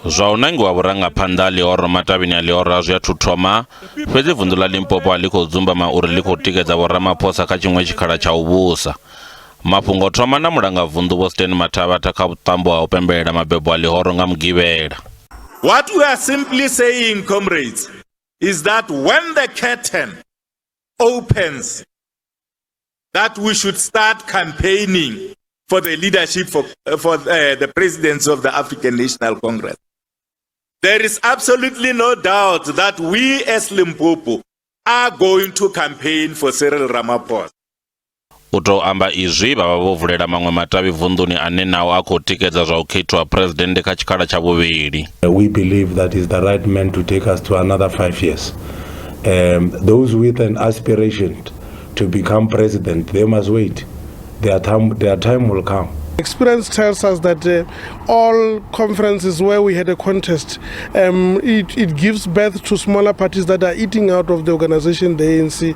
Zwa u nangiwa vhurangaphanḓa ha ḽihoro matavhini a ḽihoro a zwi athu thoma, fhedzi vunḓu ḽa Limpopo a ḽi khou dzumbama uri ḽi khou tikedza Vho Ramaphosa kha tshiṅwe tshikhala tsha u vhusa. Mafhungo o thoma na mulangavunḓu Vho Stan Mathabatha kha vhuṱambo ha u pembelela mabebo a ḽihoro nga Mugivhela. What we are simply saying, comrades, is that when the curtain opens, that we should start campaigning for the leadership for the presidency of the African National Congress. There is absolutely no doubt that we as Limpopo are going to campaign for Cyril Ramaphosa. U tou amba izwi vha vha vho vulela maṅwe matavhi vunḓuni ane nao a khou tikedza zwa u khethiwa phuresidennde kha tshikhala tsha vhuvhili. We believe that is the right man to take us to another 5 years. Those with an aspiration to become president, they must wait. Their time will come. Experience tells us that all conferences where we had a contest, it gives birth to smaller parties that are eating out of the organization, the ANC.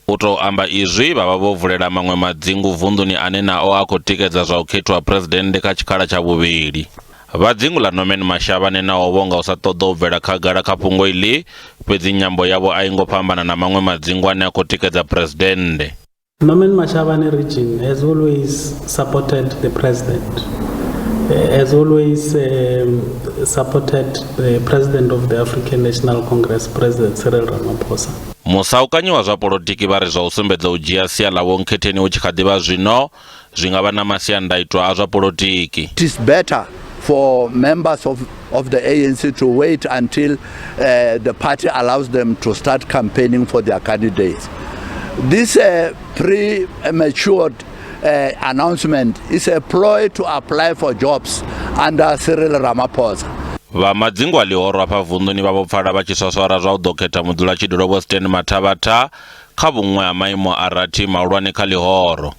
U tou amba izwi vha vha vho vulela maṅwe madzingu vunḓuni ane nao a khou tikedza zwa u khethiwa phuresidennde kha tshikhala tsha vhuvhili. Vha dzingu ḽa Norman Mashavhane naho vho nga u sa ṱoḓa u bvela khagala kha fhungo iḽi, fhedzi nyambo yavho a i ngo fhambana na maṅwe madzingu ane a khou tikedza phuresidennde. Norman Mashabane region has always supported the president, has always supported the president of the African National Congress, President Cyril Ramaphosa. Musaukanyi wa zwa polotiki vha ri zwa u sumbedza u dzhia sia ḽa vhonkhetheni hu tshi kha ḓivha zwino zwi nga vha na masiandaitwa a zwa polotiki. It is better for members of the ANC to wait until the party allows them to start campaigning for their candidates. This premature announcement is a ploy to apply for jobs under Cyril Ramaphosa. Vha madzingu a ḽihoro afha vunḓuni vha vho pfala vha tshi swaswara zwa u ḓo khetha mudzulatshidulo Vho Stan Mathabatha kha vhuṅwe ha maimo a rathi mahulwane kha ḽihoro.